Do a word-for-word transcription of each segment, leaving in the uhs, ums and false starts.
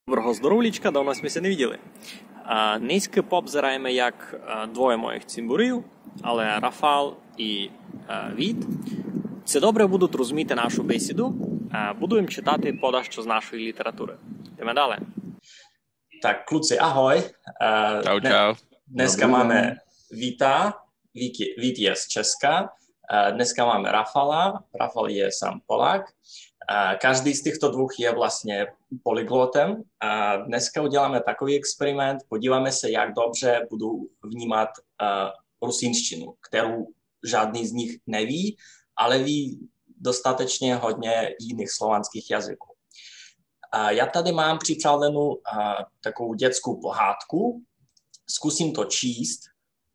Доброго здоровлічка, давно сьме ся не виділи. А, нынька пообзираєме, як, а, двоє моїх цімборів, але Рафал і, а, Віт, ци добре будуть розуміти нашу бесіду, а, буду їм читати подашто з нашої літературы. Йдеме дале. Так, kluci, ahoj. Е, Čau, dne-, čau. Dneska máme Víta, Vít je, Vít je z Česka. Е, dneska máme Rafala, Rafal je sám Polák. Е, каждый з тыхто двох є власне поліґлотом. Е, dneska uděláme takový experiment, podíváme se, jak dobře budou vnímat, е, rusínštinu, kterou žádný z nich neví, ale ví dostatečně hodně jiných slovanských jazyků. A já tady mám připravenou, a, takovou dětskou pohádku. Zkusím to číst.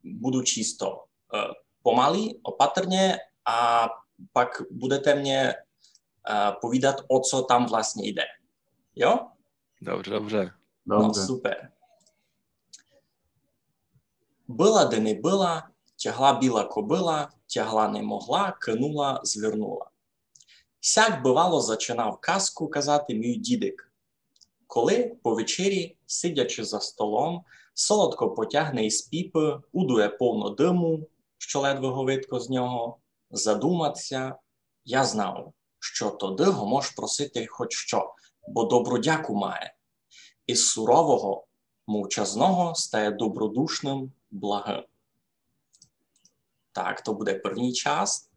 Budu číst to, e, pomalý, opatrně a pak budete mě, e, povídat, o co tam vlastně jde. Jo? Добре, добре. No, добре. Супер. Была де не была, тягла біла кобыла, тягла не могла, кинула, звернула. Сяк, бывало, зачинав казку казати мій дідик. Коли по вечері, сидячи за столом, солодко потягне из піпы, удує повно дыму, што ледве го видко з нього, задумать ся, я знав, што тоды го мож просити хоть што, бо добру дяку має. Из сурового, мовчазного стає добродушным, благым. Так, то буде первній част.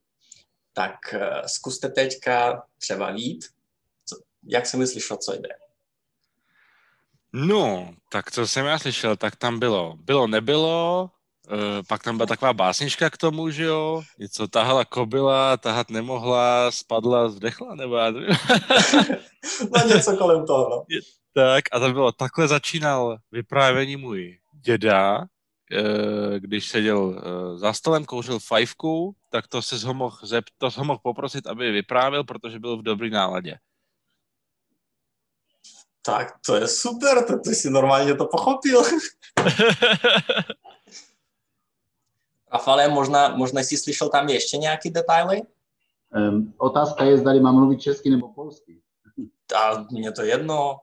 Так, е, скусте тетька, треба Віт. Цо, як си мыслиш, о цо йде? No, tak co jsem já slyšel, tak tam bylo, bylo, nebylo, e, pak tam byla taková básnička k tomu, že jo, něco tahala kobila, tahat nemohla, spadla, zdechla, nebo já nevím. No, něco kolem toho, no. Je-, tak, a to bylo, takhle začínal vyprávění můj děda, e, když seděl, e, za stolem, kouřil fajfku, tak to si ho mohl zep-, to ho mohl poprosit, aby vyprávěl, protože byl v dobrý náladě. Tak to je super, to ty si normálně to pochopil. Rafale, možná, možná si slyšel tam ještě nějaký detaily? Em, otázka je, zdali mám mluvit česky nebo polsky. A mně to jedno.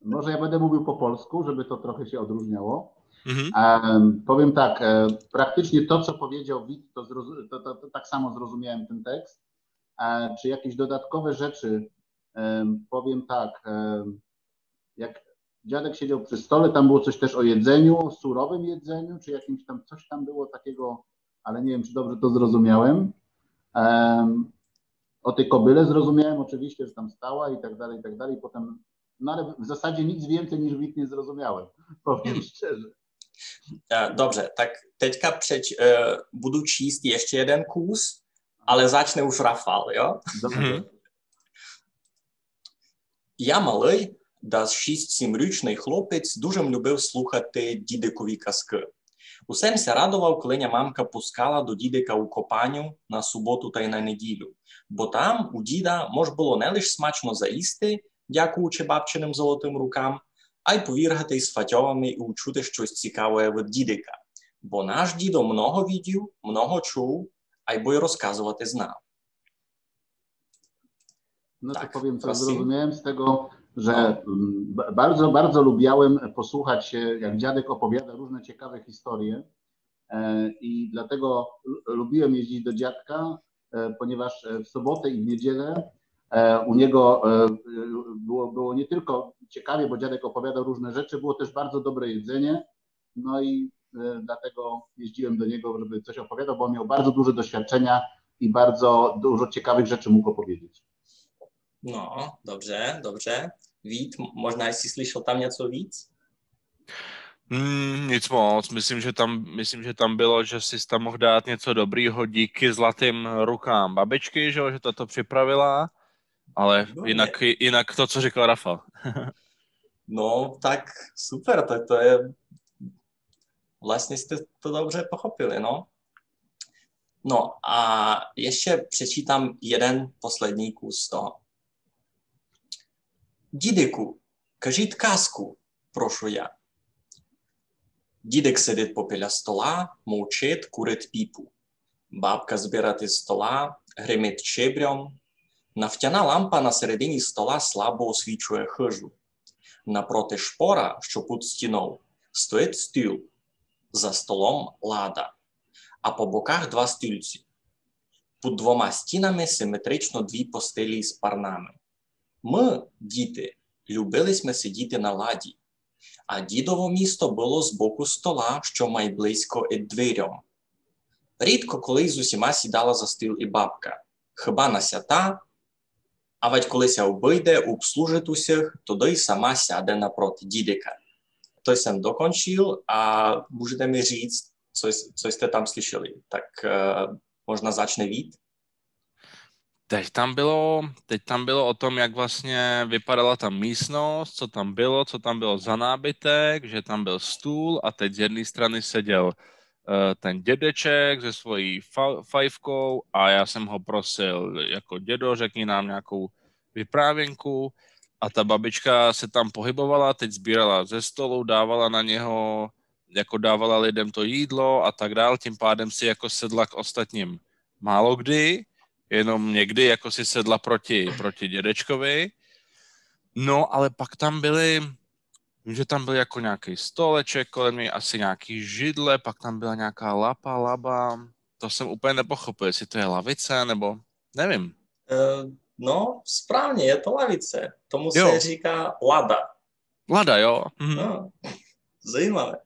Może ja będę mówił po polsku, żeby to trochę się odróżniało. Mhm. Em, powiem tak, e, praktycznie to, co powiedział Wit, to, zroz- to, to, to tak samo zrozumiałem ten tekst. E, czy jakieś dodatkowe rzeczy, em, powiem tak, em, jak dziadek siedział przy stole, tam było coś też o jedzeniu, o surowym jedzeniu, czy jakimś tam, coś tam było takiego, ale nie wiem, czy dobrze to zrozumiałem. Em, o tej kobyle zrozumiałem oczywiście, że tam stała i tak dalej, i tak dalej. Potem, no ale w zasadzie nic więcej niż Wit nie zrozumiałem, powiem szczerze. E, dobrze, tak teďka přeč-, e, budu číst ještě jeden kus, ale začne už Rafal, jo? Dobrze. Mhm. Я малый, дас шість-сімрічный хлопець, дуже м любив слухати дідикові казкы. Усе м ся радовав, коли ня мамка пускала до дідика у копаню на суботу тай на неділю, бо там у діда мож было не лиш смачно заїсти, дякуючи бабчиным золотым рукам, ай повіргати из фатьовами и учути штось цікавоє від дідика. Бо наш дідо много видів, много чув, айбо й розказовати знав. No to tak, powiem, co zrozumiałem z tego, że, mm, ba-, bardzo, bardzo lubiałem posłuchać się, jak dziadek opowiada różne ciekawe historie. E, i dlatego lu-, lubiłem jeździć do dziadka, e, ponieważ, e, w sobotę i w niedzielę, e, u niego, e, e, było, było nie tylko ciekawie, bo dziadek opowiadał różne rzeczy, było też bardzo dobre jedzenie. No i, e, dlatego jeździłem do niego, żeby coś opowiadał, bo on miał bardzo duże doświadczenia i bardzo dużo ciekawych rzeczy mógł opowiedzieć. No, dobrze, dobrze. Wit, m-, možná si slyšel tam něco víc? Mm, nic moc. Myslím, že tam, myslím, že tam bylo, že si tam mohl dát něco dobrýho díky zlatým rukám babičky, že jo, že to, to připravila. Ale jinak, jinak to, co říkal Rafal. No, tak super, tak to je, vlastně jste to dobře pochopili, no. No a ještě přečítám jeden poslední kus z toho. Дідику, кажіть казку, прошу я. Дідик сидить попіля стола, мовчить, курить піпу. Бабка збирать из стола, гримить чебрьом. Нафтяна лампа на середині стола слабо освічує хыжу. Напроти шпора, што пуд стінов, стоїть стул, за столом лада, а по боках два стульці. Пуд двома стінами симетрично дві постелі з парнами. Мы, діти, любили сьме сидіти на ладі, а дідово місто было з боку стола, што май близько ид дверьом. Рідко коли з усіма сідала за стул і бабка, хіба на сята, а вадь коли ся обыйде, обслужить усіх, тогды й сама сяде напроти дідика. То сьм докончил, а можете ми ріци, цо, цо сьте там слышали? Так, е, можна зачне Віт? Teď tam bylo, teď tam bylo o tom, jak vlastně vypadala ta místnost, co tam bylo, co tam bylo za nábytek, že tam byl stůl a teď z jedné strany seděl eh, ten dědeček se svojí fa- fajfkou a já jsem ho prosil, jako: „Dědo, řekni nám nějakou vyprávěnku.“ A ta babička se tam pohybovala, teď sbírala ze stolu, dávala na něho, jako dávala lidem to jídlo a tak dál, tím pádem si jako sedla k ostatním málo kdy, jenom někdy jako si sedla proti, proti dědečkovi. No, ale pak tam byly, vím, že tam byl jako nějaký stoleček, kolem něj asi nějaký židle, pak tam byla nějaká lapa, laba. To jsem úplně nepochopil, jestli to je lavice, nebo nevím. Е, но, справді, є то лавиця. Тому се рікає лада. Lada, jo. Mhm. Но, заїмаве.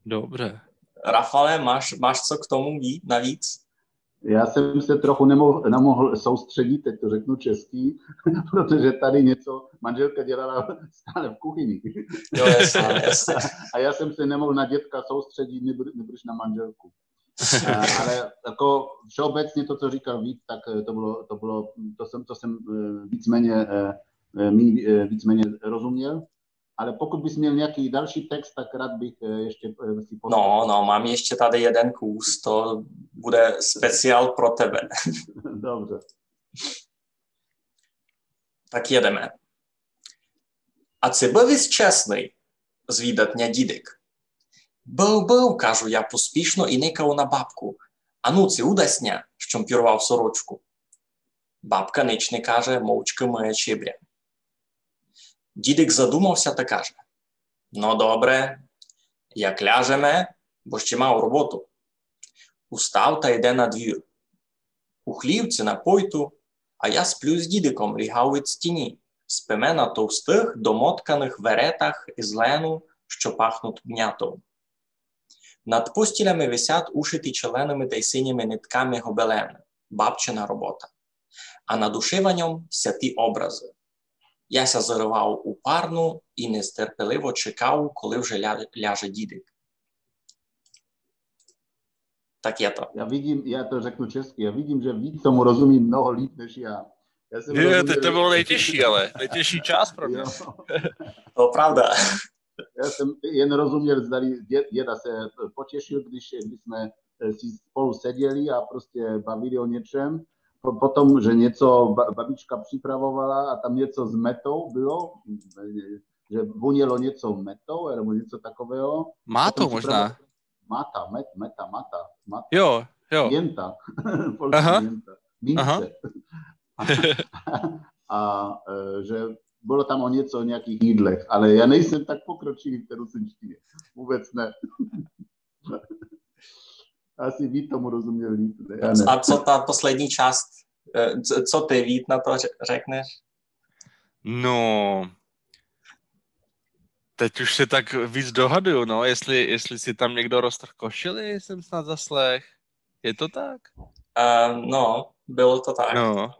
Добре. Рафале, маш, маш цо к тому ві- навіц? Já jsem se trochu nemohl, nemohl soustředit, teď to řeknu česky, protože tady něco manželka dělala stále v kuchyni. Jo, jasně, jasně. A já jsem se nemohl na dětka soustředit, neb- nebrž na manželku. Eh, Ale jako všeobecně to, co říkal Vít, tak eh, to bylo, to bylo, to jsem, to jsem eh, víceméně, eh, eh, míň- eh, víceméně rozuměl. Ale pokud bys měl nějaký další text, tak rád bych eh, ještě eh, si No, no, mám ještě tady jeden kus, to bude speciál pro tebe. Dobře. Так єдеме. А ци быв ись чесный? Звідат ня дідик. Быв, быв, кажу я поспішно і никав на бабку. Ану, ци удасть ня, што м пірвав сорочку. Бабка нич не каже, мовчки мыє чибря. Дідик задумав ся та каже: Но добре, як ляжеме, бо ще мав роботу. Устав та йде на двір. У хлівці на пойту, а я сплю з дідиком, лігав ид стіні. Спиме на товстых, домотканых веретах из лену, што пахнут мятов. Над постілями висят ушиті челеными тай синіми нитками гобелены, бабчина робота. А над ушиваньом сяті образы. Я ся зарывав у парну і нестерпеливо чекав, коли вже ля- ляже дідик. Так є то. Já vidím, já to řeknu česky, já vidím, že Vít tomu rozumí mnoho líp než já. Já jsem Je, rozuměl- Teď to bylo nejtěžší, ale nejtěžší část pro mě. Jo. То правда. Já jsem jen rozuměl, zdali dě- děda se potěšil, když, když jsme eh, si spolu seděli a prostě bavili o něčem. Po- Potom, že něco ba- babička připravovala a tam něco s metou bylo, že vonělo něco metou nebo něco takového. Má to Potom možná. Mata, met, meta, mata, mata. Jo, jo. Mienta. Polský Aha. Mienta. Mince. Aha. A e, že bylo tam o něco o nějakých jídlech, ale já nejsem tak pokročilý v té rusinštině. Vůbec ne. Asi Vít tomu rozuměl líp. Ne? Já ne. А цо та последня часть? Е, ц- Цо ты, Віт, на то ре- рекнеш? No, teď už si tak víc dohaduju, no, jestli, jestli si tam někdo roztrh košili, jsem snad zaslech. Je to tak? Е, Но, было то так. No.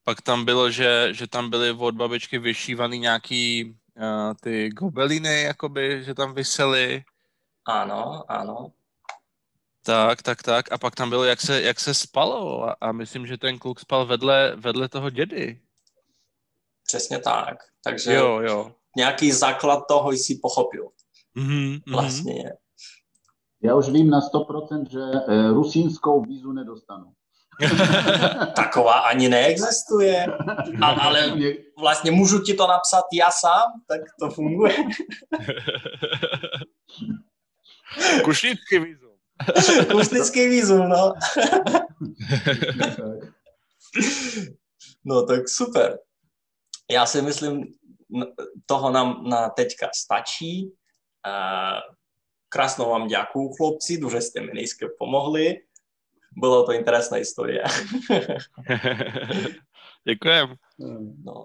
Pak tam bylo, že, že tam byly od babičky vyšívaný nějaký uh, ty gobeliny, jakoby, že tam visely. Ано, ано. Tak, tak, tak. A pak tam bylo, jak se, jak se spalo. A, a myslím, že ten kluk spal vedle, vedle toho dědy. Přesně tak. Takže Jo, jo. Nějaký základ toho jsi pochopil. Mhm, mhm. Vlastně je. Já už vím na sto procent, že e, rusínskou vízu nedostanu. Taková ani neexistuje. A, ale Mě- Vlastně můžu ti to napsat já sám, tak to funguje. Kušnický vízum. Kušnický vízum, no. tak. No tak super. Já si myslím, н- того нам на тетька стачі. Е, Красно вам дякую, хлопці, дуже сте ми низько помогли. Была то інтересна історія. Дякуєм. Но,